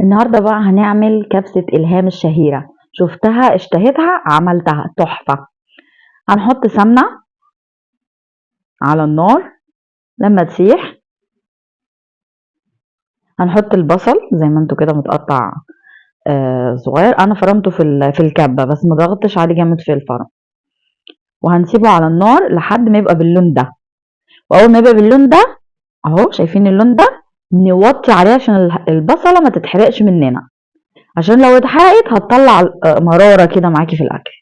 النهارده بقى هنعمل كبسة إلهام الشهيرة. شفتها اشتهيتها عملتها تحفة. هنحط سمنة على النار لما تسيح، هنحط البصل زي ما انتوا كده متقطع صغير. انا فرمته في الكبة بس ما ضغطتش عليه جامد في الفرن، وهنسيبه على النار لحد ما يبقى باللون ده. واول ما يبقى باللون ده اهو، شايفين اللون ده، نوطي عليه عشان البصلة ما تتحرقش مننا، عشان لو اتحرقت هتطلع مرارة كده معاكي في الاكل.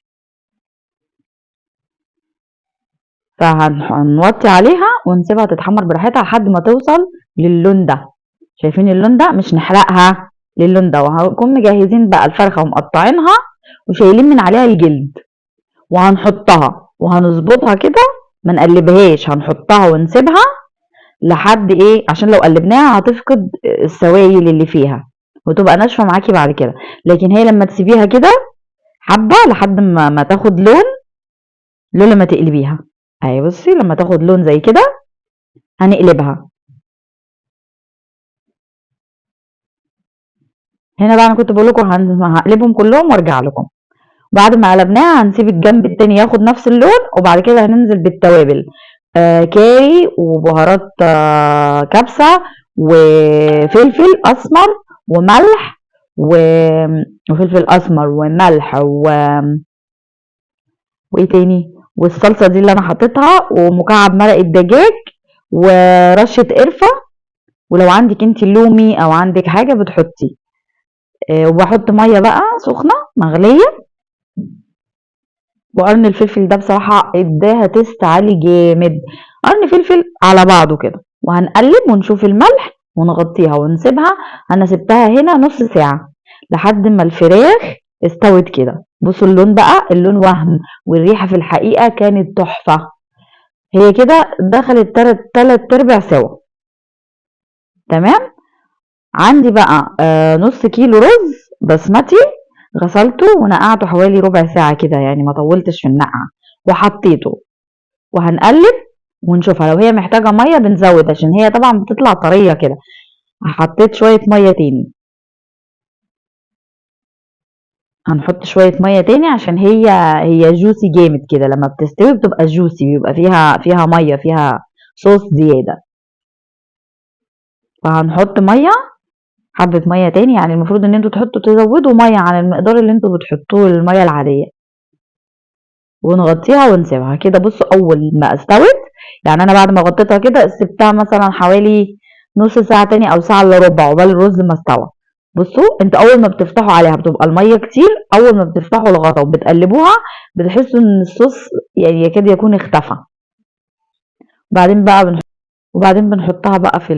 فهنوطي عليها ونسيبها تتحمر براحتها لحد ما توصل للون ده. شايفين اللون ده؟ مش نحرقها، للون ده. وهنكون مجهزين بقى الفرخة ومقطعينها وشايلين من عليها الجلد، وهنحطها وهنظبطها كده، ما نقلبهاش، هنحطها ونسيبها لحد ايه، عشان لو قلبناها هتفقد السوائل اللي فيها وتبقى ناشفة معاكي بعد كده. لكن هي لما تسيبيها كده حبه لحد ما تاخد لون، لما تقلبيها اهي، بصي لما تاخد لون زي كده هنقلبها. هنا بقى انا كنت بقول لكم هقلبهم كلهم وارجع لكم. بعد ما قلبناها هنسيب الجنب التاني ياخد نفس اللون، وبعد كده هننزل بالتوابل، كاري وبهارات، كبسة وفلفل اسمر وملح وفلفل اسمر وملح وايه تاني، والصلصة دي اللي انا حطيتها، ومكعب مرق الدجاج، ورشة قرفة، ولو عندك انتي لومي او عندك حاجة بتحطي. وبحط مية بقى سخنة مغلية. وقرن الفلفل ده بصراحة اداها تيست عالي جامد، قرن فلفل على بعضه كده. وهنقلب ونشوف الملح ونغطيها ونسيبها. انا سبتها هنا نص ساعة لحد ما الفراخ استوت كده. بصوا اللون بقى، اللون وهم، والريحة في الحقيقة كانت تحفة. هي كده دخلت تلات ارباع سوا. تمام. عندي بقى نص كيلو رز بسمتي، غسلته ونقعته حوالي ربع ساعة كده، يعني ما طولتش في النقعة، وحطيته. وهنقلب ونشوفها لو هي محتاجة مية بنزود، عشان هي طبعا بتطلع طرية كده. حطيت شوية مية تاني، هنحط شوية مية تاني عشان هي جوسي جامد كده، لما بتستوي بتبقى جوسي، بيبقى فيها مية، فيها صوص زيادة. فهنحط مية، حبة مية تاني، يعني المفروض ان انتوا تزودوا مية عن المقدار اللي انتوا بتحطوه للمية العادية، ونغطيها ونسيبها كده. بصوا اول ما استوت، يعني انا بعد ما غطيتها كده سبتها مثلا حوالي نص ساعة تاني او ساعة الا ربع عقبال الرز ما استوى. بصوا انتوا اول ما بتفتحوا عليها بتبقى المية كتير، اول ما بتفتحوا الغطا وبتقلبوها بتحسوا ان الصوص يكاد يكون اختفى. بعدين بقى وبعدين بنحطها بقى في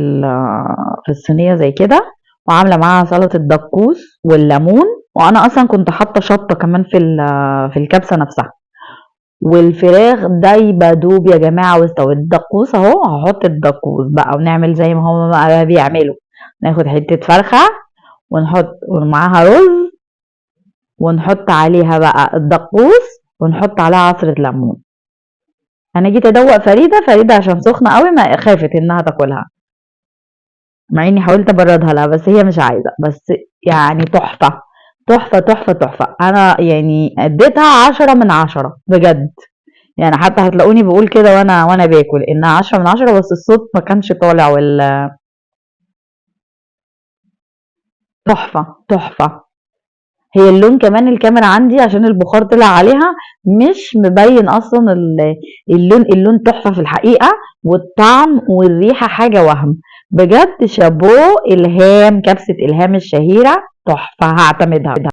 الصينية زي كده، وعاملة معاها سلطة الدقوس والليمون، وانا اصلا كنت حاطة شطة كمان في الكبسة نفسها. والفراخ دايبة دوب يا جماعة واستوت. الدقوس اهو، هحط الدقوس بقى ونعمل زي ما هما بقى بيعملوا، ناخد حتة فرخة ونحط ومعاها رز، ونحط عليها بقى الدقوس، ونحط عليها عصرة ليمون. انا جيت ادوق فريدة، فريدة عشان سخنة قوي ما خافت انها تاكلها، مع اني حاولت ابردها لها بس هي مش عايزة. بس تحفة تحفة تحفة تحفة. انا اديتها 10 من 10 بجد، حتى هتلاقوني بقول كده وانا باكل انها 10 من 10، بس الصوت ما كانش طالع. تحفة تحفة. هي اللون كمان الكاميرا عندي عشان البخار طلع عليها مش مبين اصلا اللون، اللون تحفة في الحقيقة، والطعم والريحة حاجة وهم بجد. شابوه إلهام، كبسة إلهام الشهيرة تحفة، هعتمدها.